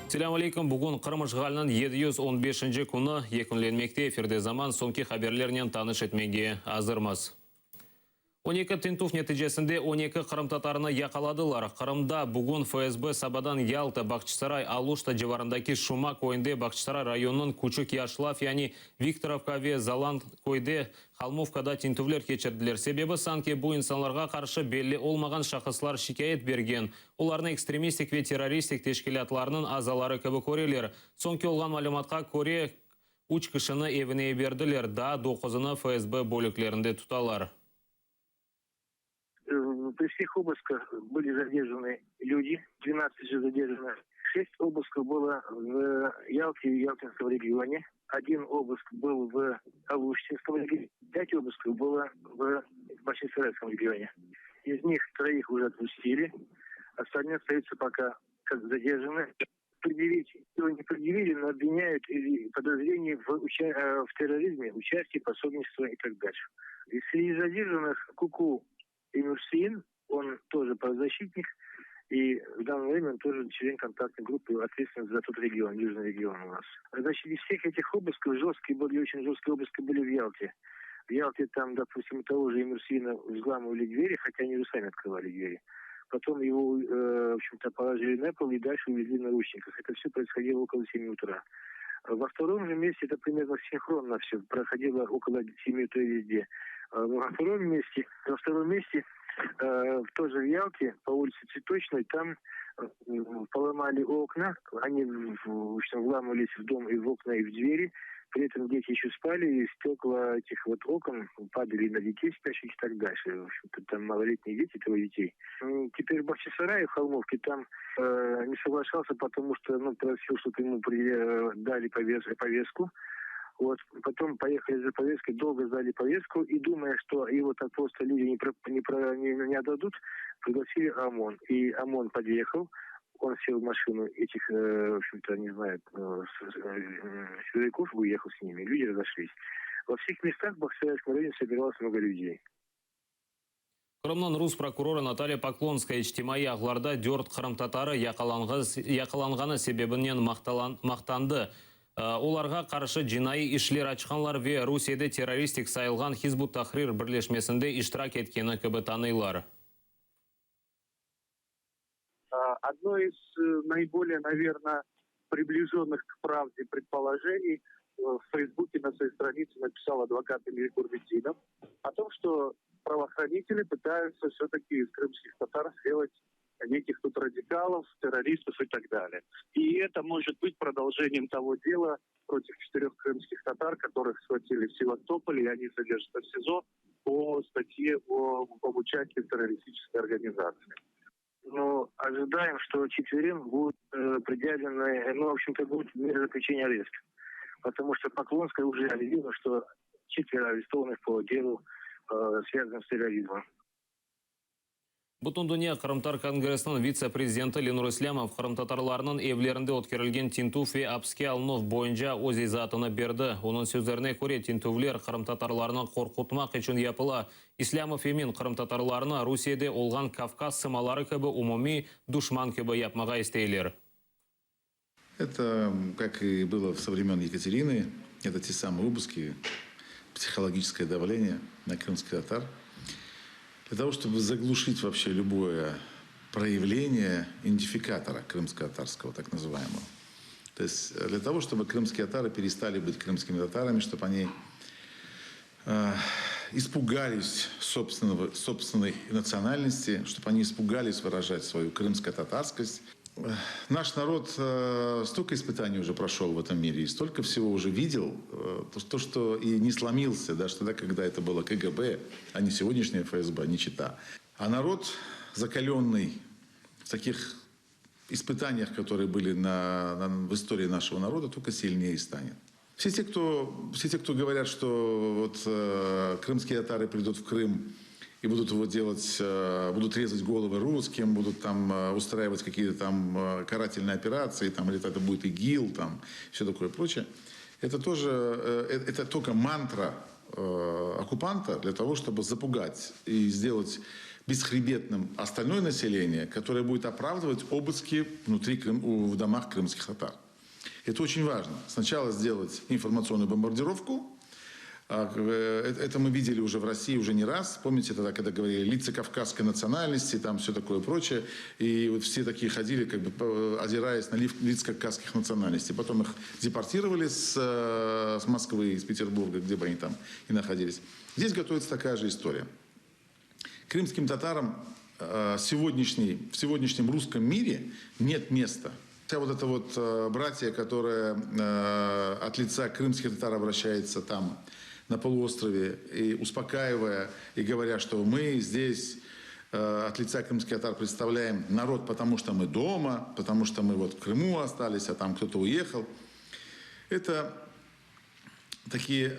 Selâm aleyküm. Bugün Qırım işğaliniñ 715-nci künü yekünlenmekte. Efirde Zaman soñki haberlernen tanış etmege azırmız. 12 tintüv neticesinde 12 qırımtatarını yaqaladılar. Qırımda bugün FSB sabadan Yalta, Bağçasaray, Aluşta civarındaki Şuma köyünde, Bağçasaray rayonınıñ Küçük Yaşlav, yani Viktorovka ve Zalan köyde, Holmovkada tintüvler keçirdiler. Sebebi, sanki bu insanlarğa qarşı belli olmağan şahıslar şikâyet bergen. Olarnı ekstremistik ve terroristik teşkilâtlarnıñ azaları kibi köreler. Soñki olğan malümatqa köre, üç kişini evine yiberdiler, daa doquzını FSB bölüklerinde tutalar. При всех обысках были задержаны люди, 12 же задержано. Шесть обысков было в Ялте и Ялтинском регионе. Один обыск был в Алуштинском регионе. Пять обысков было в Бахчисарайском регионе. Из них троих уже отпустили. Остальные остаются пока как задержаны. Предъявить его не предъявили, но обвиняют или подозрение в терроризме, участии, пособничество и так дальше. И среди задержанных Куку Эмирсин, он тоже правозащитник, и в данное время он тоже член контактной группы, ответственный за тот регион, южный регион у нас. Значит, из всех этих обысков жесткие были, очень жесткие обыски были в Ялте. В Ялте там, допустим, у того же Эмирсина взламывали двери, хотя они уже сами открывали двери. Потом его, в общем-то, положили на пол и дальше увезли в наручниках. Это все происходило около 7 утра. Во втором же месте это примерно синхронно все проходило около 7 утра везде. Во втором месте, тоже в Ялте, по улице Цветочной, там поломали окна, они, в общем, вламывались в дом и в окна, и в двери. При этом дети еще спали, и стекла этих вот окон падали на детей спящих и так дальше. В общем-то, там малолетние дети, трое детей. Теперь в Бахчисарае, в Холмовке, там не соглашался, потому что, ну, просил, чтобы ему дали повестку. Вот. Потом поехали за повесткой, долго ждали повестку, и, думая, что его так просто люди не, про, не, про, не, не отдадут, пригласили ОМОН. И ОМОН подъехал, он сел в машину этих, в общем-то, не знаю, силовиков, уехал с ними, люди разошлись. Во всех местах в Бахчисарайском районе собиралось много людей. Qırımnıñ rus prokurorı Natalya Poklonskaya içtimaiy ağlarda dört qırımtatarı yaqalanğanı sebebinen maqtandı. Olarğa qarşı cinaiy işler açqanlar ve Rusiyede terroristik sayılğan Hizb ut-Tahrir birleşmesinde iştirak etkeni kibi tanıylar. Одно из наиболее, наверное, приближенных к правде предположений в Фейсбуке на своей странице написал адвокат Эмиль Курбединов о том, что правоохранители пытаются все-таки из крымских татар сделать неких тут радикалов, террористов и так далее. И это может быть продолжением того дела против четырех крымских татар, которых схватили в Севастополе, и они содержатся в СИЗО по статье об участии в террористической организации. Но ожидаем, что четверым будут предъявлены, ну, в общем-то, будут меры заключения арест. Потому что Поклонская уже объявила, что четверо арестованных по делу, связанным с терроризмом. Bütündünya Qırımtatar Kongressiniñ vitse-prezidenti Lenur İslâmov qırımtatarlarnıñ evlerinde ötkerilgen tintüv ve apiske alınuv boyunca öz izaatını berdi. Onıñ sözlerine köre, tintüvler qırımtatarlarnı qorqutmaq içün yapıla. İslâmov emin, qırımtatarlarnı Rusiyede olğan Kavkaz sımaları kibi umumiy duşman kibi yapmağa isteyler. Это, как и было со времен Екатерины, это те самые обыски, психологическое давление на крымских татар. Для того, чтобы заглушить вообще любое проявление идентификатора крымско-татарского, так называемого. То есть для того, чтобы крымские татары перестали быть крымскими татарами, чтобы они испугались собственной национальности, чтобы они испугались выражать свою крымско-татарскость. Наш народ столько испытаний уже прошел в этом мире и столько всего уже видел, то, что и не сломился, даже тогда, когда это было КГБ, а не сегодняшняя ФСБ, не чета. А народ, закаленный в таких испытаниях, которые были в истории нашего народа, только сильнее станет. Все те, кто говорят, что вот крымские татары придут в Крым и будут его делать, будут резать головы русским, будут там устраивать какие-то там карательные операции, там, или это будет ИГИЛ, там, все такое прочее. Это тоже, это только мантра оккупанта для того, чтобы запугать и сделать бесхребетным остальное население, которое будет оправдывать обыски внутри Крым, в домах крымских татар. Это очень важно. Сначала сделать информационную бомбардировку. Это мы видели уже в России уже не раз. Помните тогда, когда говорили лица кавказской национальности, там все такое прочее. И вот все такие ходили, как бы озираясь на лиц кавказских национальностей. Потом их депортировали с Москвы, из Петербурга, где бы они там и находились. Здесь готовится такая же история. Крымским татарам в сегодняшнем русском мире нет места. Вся вот эта вот братья, которая от лица крымских татар обращается там, на полуострове, и успокаивая, и говоря, что мы здесь от лица крымских татар представляем народ, потому что мы дома, потому что мы вот в Крыму остались, а там кто-то уехал. Это такие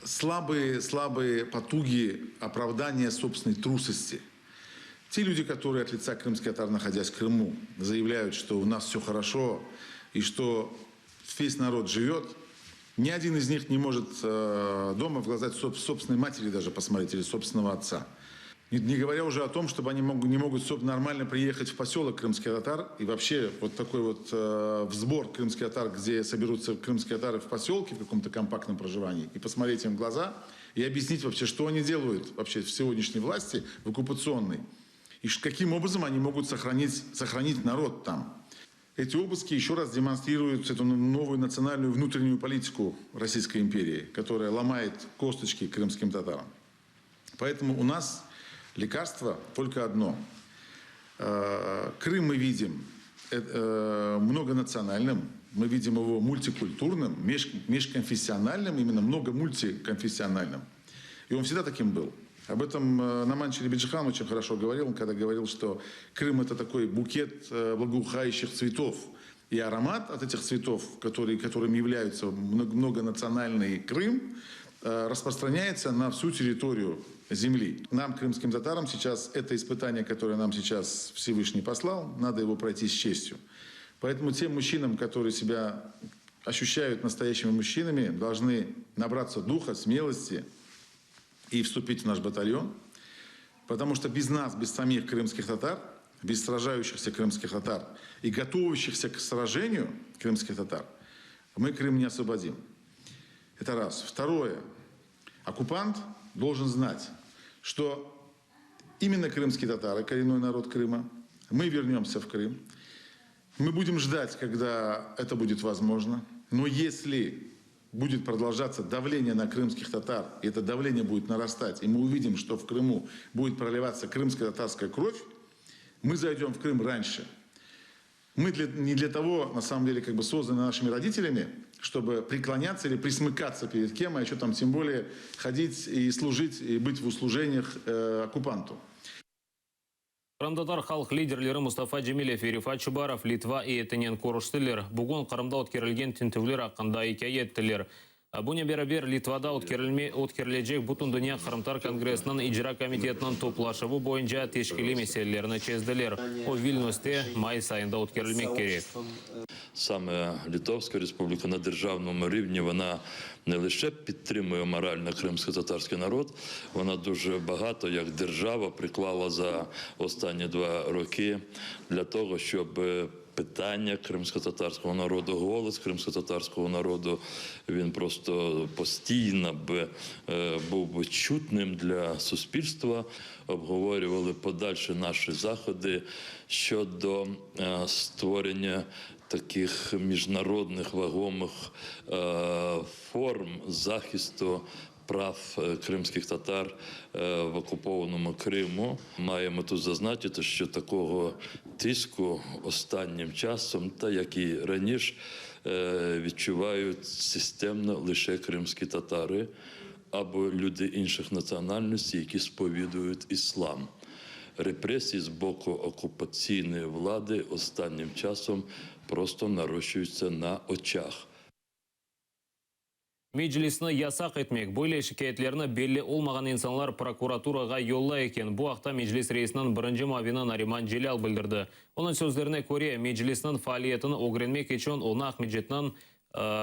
слабые, слабые потуги оправдания собственной трусости. Те люди, которые от лица крымских татар, находясь в Крыму, заявляют, что у нас все хорошо и что весь народ живет, ни один из них не может дома в глаза собственной матери даже посмотреть или собственного отца. Не говоря уже о том, чтобы они не могут нормально приехать в поселок крымских татар и вообще вот такой вот сбор крымских татар, где соберутся крымские татары в поселке в каком-то компактном проживании, и посмотреть им в глаза и объяснить вообще, что они делают вообще в сегодняшней власти, в оккупационной, и каким образом они могут сохранить народ там. Эти обыски еще раз демонстрируют эту новую национальную внутреннюю политику Российской империи, которая ломает косточки крымским татарам. Поэтому у нас лекарство только одно. Крым мы видим многонациональным, мы видим его мультикультурным, межконфессиональным, именно много-мультиконфессиональным. И он всегда таким был. Об этом Номан Челебиджихан очень хорошо говорил, он когда говорил, что Крым это такой букет благоухающих цветов. И аромат от этих цветов, которыми являются многонациональный Крым, распространяется на всю территорию земли. Нам, крымским татарам, сейчас это испытание, которое нам сейчас Всевышний послал, надо его пройти с честью. Поэтому тем мужчинам, которые себя ощущают настоящими мужчинами, должны набраться духа, смелости и вступить в наш батальон. Потому что без нас, без самих крымских татар, без сражающихся крымских татар и готовящихся к сражению крымских татар, мы Крым не освободим. Это раз. Второе. Оккупант должен знать, что именно крымские татары, коренной народ Крыма, мы вернемся в Крым. Мы будем ждать, когда это будет возможно. Но если будет продолжаться давление на крымских татар, и это давление будет нарастать, и мы увидим, что в Крыму будет проливаться крымская татарская кровь, мы зайдем в Крым раньше. Мы не для того, на самом деле, созданы нашими родителями, чтобы преклоняться или присмыкаться перед кем, а еще тем более ходить и служить, и быть в услужениях оккупанту. Qırımtatar halq liderleri Mustafa Cemilev ve Refat Çubarov Litva eyyetinen körüştiler. Bugün Qırımda ötkerilgen tintüvler aqqında ikâye ettiler. Bunen beraber Litvada ötkerilecek Bütündünya Qırımtatar Kongressiniñ icra komitetiniñ toplaşuvı boyunca teşkiliy meselelerni çezdiler. O Vilniuste mayıs ayında ötkerilmek kerek. Саме Литовська Республіка на державному рівні, вона не лише підтримує морально кримсько-татарський народ, вона дуже багато, як держава, приклала за останні 2 роки для того, щоб питання кримсько-татарського народу, голос кримсько-татарського народу, він просто постійно б був би чутним для суспільства. Обговорювали подальші наші заходи щодо створення таких міжнародних вагомих форм захисту прав кримських татар в окупованому Криму. Маємо тут зазначити, що такого тиску останнім часом, та як і раніше, відчувають системно лише кримські татари або люди інших національностей, які сповідують іслам. Репресії з боку окупаційної влади останнім часом просто нарощуються на очах. Meclisni yasaq etmek, böyle şikâyetlerni belli olmağan insanlar prokuraturağa yollay eken. Bu aqta Meclis reisiniñ birinci muavini Nariman Celâl bildirdi. Onıñ sözlerine köre, Meclisniñ faaliyetini ögrenmek içün onı Aqmescitniñ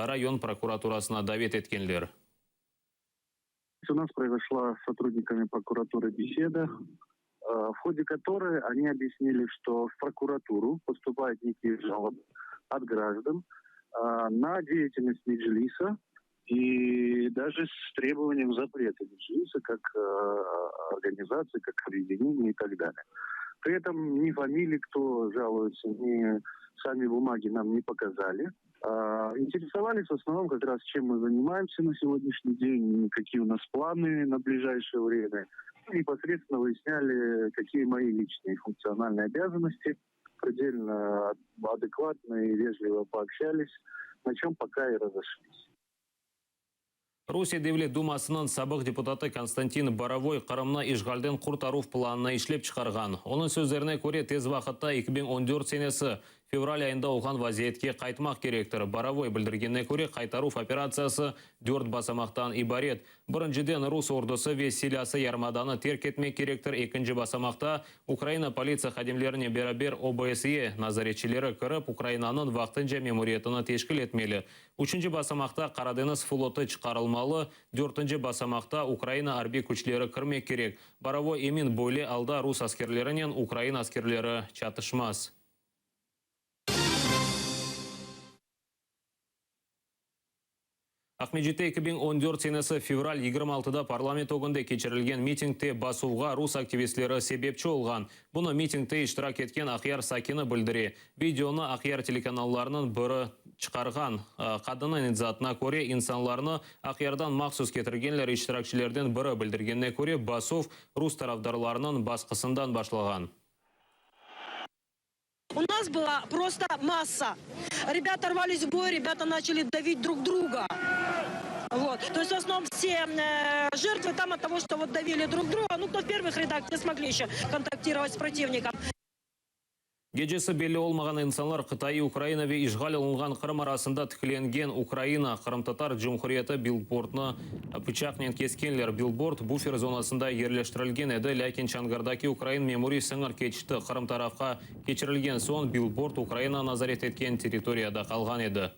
rayon prokuraturasına davet etkenler. У нас произошла с сотрудниками прокуратуры беседа. в ходе которой они объяснили, что в прокуратуру поступают некие жалобы от граждан на деятельность Меджлиса и даже с требованием запрета Меджлиса как организации, как объединения и так далее. При этом ни фамилии, кто жалуется, ни сами бумаги нам не показали. Интересовались в основном как раз, чем мы занимаемся на сегодняшний день, какие у нас планы на ближайшее время. И непосредственно выясняли, какие мои личные функциональные обязанности. Предельно адекватно и вежливо пообщались, на чем пока и разошлись. Rusiye Devlet Dumasınıñ sabıq deputatı Konstantin Borovoy Qırımnı işğalden qurtaruv planını işlep çıqarğan. Onıñ sözlerine köre, tez vaqıtta 2014 senesi fevral ayında olğan vaziyetke qaytmaq kerektir. Borovoy bildirgenine köre, qaytaruv operatsiyası dört basamaqtan ibaret. Birinciden, rus ordusı ve silâsı yarımadanı terk etmek kerektir. Ekinci basamaqta, Ukraina politsiya hadimlerinen beraber OBSE nazaretçileri kirip, Ukrainanıñ vaqtınca memuriyetini teşkil etmeli. Üçünci basamaqta Qaradeñiz flotu çıqarılmalı, dörtünci basamaqta Ukraina arbiy küçleri kirmek kerek. Borovoy emin, böyle alda rus askerlerinen ukrain askerleri çatışmaz. Aqmescitte 2014 senesi fevral 26da parlament ögünde keçirilgen mitingde basuvğa rus aktivistleri sebepçi olğan. Bunı mitingde iştirak etken Aqyar sakini bildire. Videonı Aqyar telekanallarınıñ biri çıqarğan. Qadınnıñ izaatına köre, insanlarnı Aqyardan mahsus ketirgenler iştirakçilerden biri bildirgenine köre, basuv rus tarafdarlarınıñ basqısından başlağan. У нас была просто масса. Ребята рвались в бой, ребята начали давить друг друга. Вот. То есть в основном все жертвы там от того, что вот давили друг друга. Ну, кто в первых рядах, те смогли еще контактировать с противником. Gecesi belli olmağan insanlar qıtaiy Ukraina ve işğal olunğan Qırım arasında tiklengen Ukraina Qırımtatar Cumhuriyeti bilbordnı pıçaqnen keskenler. Bilbord bufer zonasında yerleştirilgen edi, lâkin Çonğardaki ukrain memuriy sıñır keçiti Qırım tarafqa keçirilgen soñ bilbord Ukraina nazaret etken territoriyada qalğan edi.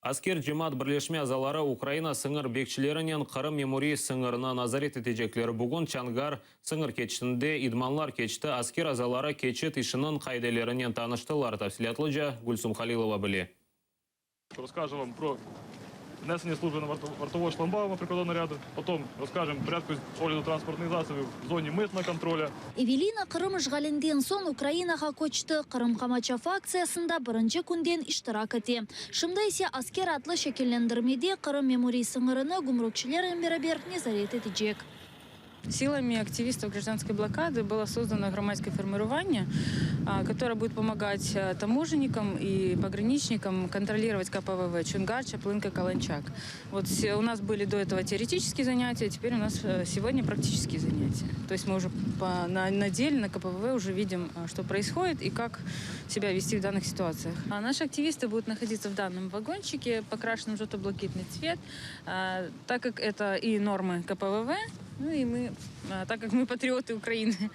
Asker cemaat birleşme azaları Ukraina sıñır bekçilerinen Qırım memuriy sıñırını nazaret etecekler. Bugün Çonğar sıñır keçitinde idmanlar keçti, asker azaları keçit işiniñ qaidelerinen tanıştılar. Tafsilâtlıca Gülsum Halilova bile. Расскажем вам про несення служби на вартового шлагбаума прикордонного ряду. Потом расскажем порядку огляду транспортних засобів в зоні митного контроля. Evelina Qırım işğalinden soñ Ukrainağa köçti. Qırım qamaçav aktsiyasında birinci künden iştirak ete. Şimdi ise Asker adlı şekillendirmede Qırım memuriy sıñırını gümrükçilernen beraber nezaret etecek. Силами активистов гражданской блокады было создано громадское формирование, которое будет помогать таможенникам и пограничникам контролировать КПВВ Чонгар, Чаплынка, Каланчак. Вот у нас были до этого теоретические занятия, теперь у нас сегодня практические занятия. То есть мы уже на деле, на КПВВ уже видим, что происходит и как себя вести в данных ситуациях. А наши активисты будут находиться в данном вагончике, покрашенном в желто-блакитный цвет, так как это и нормы КПВВ, ну и мы, так как мы патриоты Украины.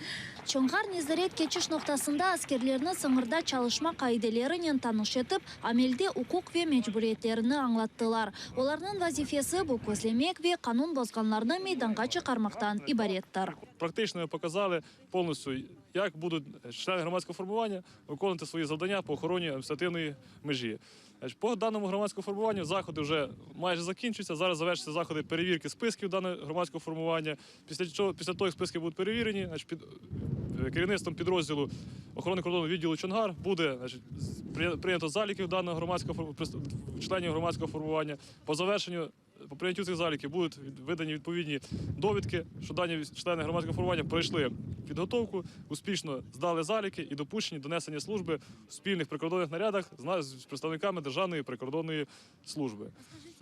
Çonğar nezaret keçiş noqtasında askerlerni sıñırda çalışma qaidelerinen tanış etip, amelde uquq ve mecburiyetlerini añlattılar. Olarnıñ vazifesi bu közlemek ve qanun bozğanlarnı meydanğa çıqarmaqtan ibarettir. Практично показали повністю, як будуть члени громадського формування виконувати свої завдання по охороні адміністративної межі. Значить, По даному громадському формуванню заходи вже майже закінчуються. Зараз завершаться заходи перевірки списків даного громадського формування. Після чого, після того, як списки будуть перевірені, значить, під керівництвом підрозділу охорони кордону відділу Чонгар буде значить, прийнято заліків даного громадського членів громадського формування. По завершенню по прийняттю цих заліків будуть видані відповідні довідки, що дані члени громадського формування пройшли підготовку, успішно здали заліки і допущені до несення служби в спільних прикордонних нарядах з представниками Державної прикордонної служби.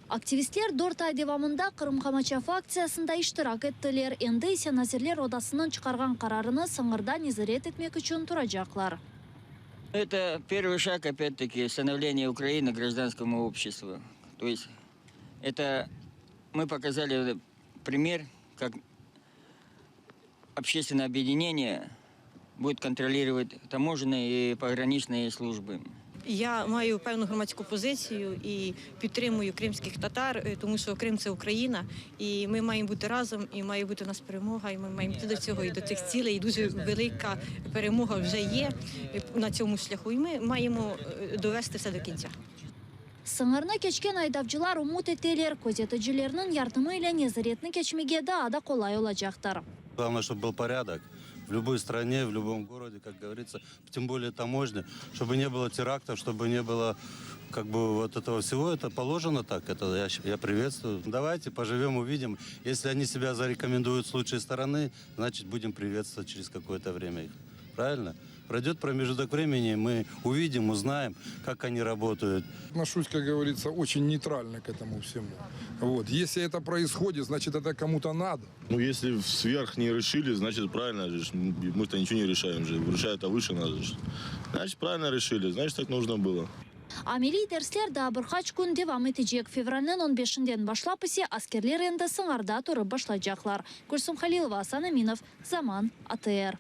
Aktivistler 4 ay devamında Qırım qamaçav aktsiyasında iştirak ettiler. Endi ise Nazirler odasınıñ çıqarğan qararını sıñırda nezaret etmek içün turacaqlar. Это первый шаг, опять-таки, становления Украины гражданскому обществу. То есть это мы показали пример, как общественное объединение будет контролировать таможенные и пограничные службы. Я маю певну громадську позицію і підтримую кримських татар, е, тому що Крим це Україна, і ми маємо бути разом, і має бути у нас перемога, і ми маємо йти до цього і до цих цілей. І дуже велика перемога вже є на цьому шляху. І ми маємо е, довести все до кінця. Sıñırnı keçken aydavcılar ümüt eteler, közeticilerniñ yardımı ile nezaretni keçmege daa da qolay olacaqtır. Главное, чтобы был порядок в любой стране, в любом городе, как говорится, тем более таможня, чтобы не было терактов, чтобы не было как бы вот этого всего. Это положено так, это я, я приветствую. Давайте поживем, увидим. Если они себя зарекомендуют с лучшей стороны, значит будем приветствовать через какое-то время их. Правильно? Пройдет промежуток времени, мы увидим, узнаем, как они работают. Отношусь, как говорится, очень нейтрально к этому всему. Вот. Если это происходит, значит, это кому-то надо. Ну, если сверх не решили, значит, правильно же. Мы-то ничего не решаем же. Решают, а выше нас же. Значит, правильно решили, значит, так нужно было. Ameliy dersler daa bir qaç kün devam etecek. Fevralniñ 15-inden başlap ise askerler endi sıñırda turıp başlaycaqlar. Gülsum Halilova, Asan Eminov, Zaman, ATR.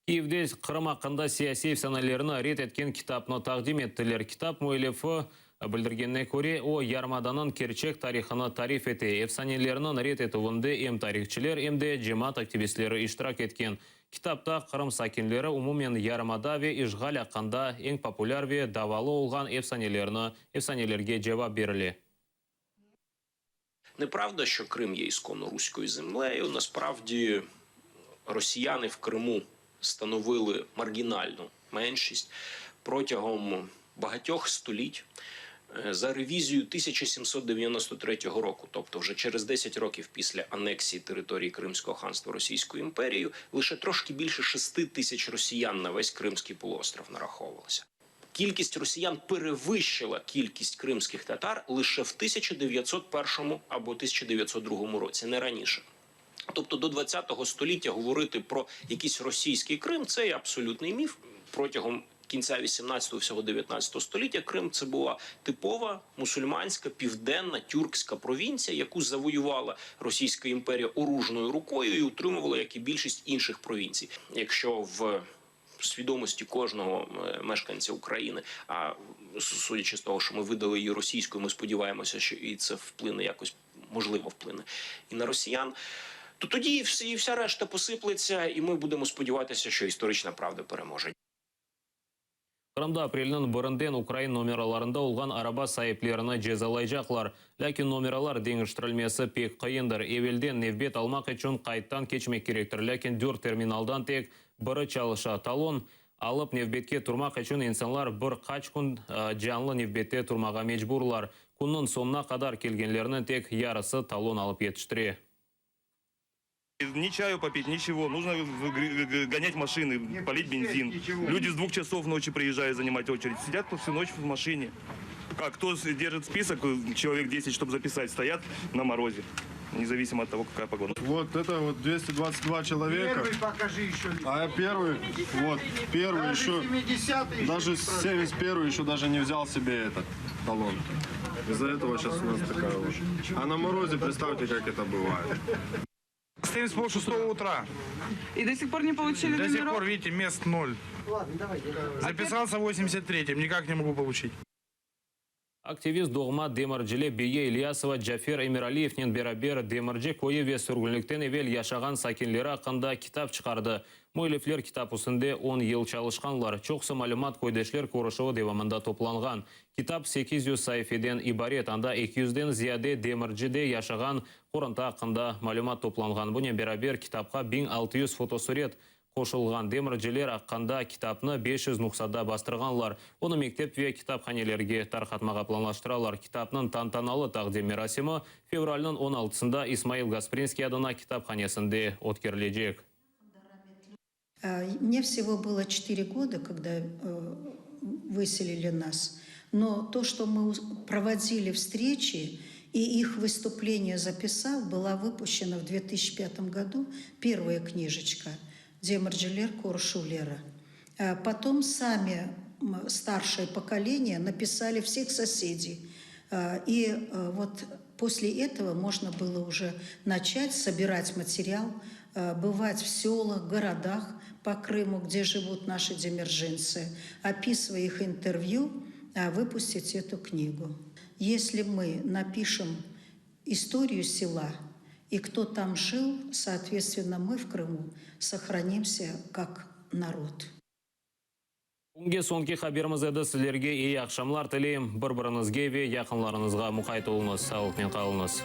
Kyivde Qırım aqqında siyasiy efsanelerni red etken kitapnı taqdim ettiler. Kitap müellifi bildirgenine köre, o, yarımadanıñ kerçek tarihını tarif ete. Efsanelerniñ red etüvinde em tarihçiler, em de cemaat aktivistleri iştirak etken. Kitapta Qırım sakinleri umumen yarımada ve işğal aqqında eñ populâr ve davalı olğan efsanelerni efsanelerge cevap berile. Неправда, що Крим є исконно руською землею. Насправді росіяни в Криму становили маргінальну меншість протягом багатьох століть. Е, За ревізією 1793 року, тобто вже через 10 років після анексії території Кримського ханства Російською імперією, лише трошки більше 6 тисяч росіян на весь Кримський полуостров нараховувалося. Кількість росіян перевищила кількість кримських татар лише в 1901 або 1902 році, не раніше. Тобто до 20 століття говорити про якийсь російський Крим це є абсолютний міф. Протягом кінця 18-го, всього 19 століття Крим це була типова мусульманська південна тюркська провінція, яку завоювала Російська імперія оружною рукою і утримувала, як і більшість інших провінцій. Якщо в свідомості кожного е, мешканця України, а судячи з того, що ми видали її російською, ми сподіваємося, що і це вплине якось можливо вплине і на росіян. То тоді і всі- і вся решта посиплеться, і ми будемо сподіватися, що історична правда переможе. Qırımda aprelniñ birinden ukrain nomeralarında olğan araba saiplerini cezalaycaqlar. Lâkin nomeralar deñiştirilmesi pek qıyındır. Evelden nevbet almaq içün qayddan keçmek kerektir. Lâkin dört terminaldan tek biri çalışa. Talon alıp nevbetke turmaq içün insanlar bir qaç kün canlı nevbette turmağa mecburlar. Künniñ soñuna qadar kelgenlerniñ tek yarısı talon alıp yetiştire. Ни чаю попить, ничего. Нужно гонять машины, полить бензин. Люди с двух часов ночи приезжают занимать очередь. Сидят тут всю ночь в машине. А кто держит список, человек 10, чтобы записать, стоят на морозе. Независимо от того, какая погода. Вот это вот 222 человека. Первый покажи еще. А первый, вот, первый Даже еще, 70-й еще даже не прошел. 71 еще даже не взял себе этот талон. Из-за этого сейчас у нас такая вот. А на морозе представьте, как это бывает. Стоим с полшестого утра. И до сих пор не получили До сих номеров? пор, видите, мест ноль. Записался в 83-м, никак не могу получить. Aktivist doğma Demircili Beye İlyasova Cafer Emiraliyevnen beraber Demirci köyü ve sürgünlikten evel yaşağan sakinleri aqqında kitap çıqardı. Müellifler kitap üstünde 10 yıl çalışqanlar. Çoqusı malümat köydeşler körüşüvi devamında toplanğan. Kitap 800 saifeden ibaret, anda 200-den ziyade Demircide yaşağan qoranta aqqında malümat toplanğan. Bunen beraber kitapqa 1600 fotosuret qoşulğan. Demirciler aqqında kitapnı 500 nushada bastırğanlar. Onı mektep ve kitaphanelerge tarqatmağa planlaştıralar. Kitapnıñ tantanalı taqdim merasimi fevralniñ 16-sında İsmail Gasprinskiy adına kitaphanesinde ötkerilecek. Мне всего было 4 года, когда э, выселили нас. Но то, что мы проводили встречи и их выступления записав, была выпущена в 2005 году первая книжечка «Demirciler körüşüvleri». Потом сами старшее поколение написали всех соседей. И вот после этого можно было уже начать собирать материал. Бывать в селах, городах по Крыму, где живут наши демержинцы, описывая их интервью, выпустить эту книгу. Если мы напишем историю села и кто там жил, соответственно, мы в Крыму сохранимся как народ. Bugünge soñki haberimiz edi. Sizlerge eyi aqşamlar tileyim. Bir-biriñizge ve yaqınlarıñızğa muqayt oluñız. Sağlıqnen qalıñız.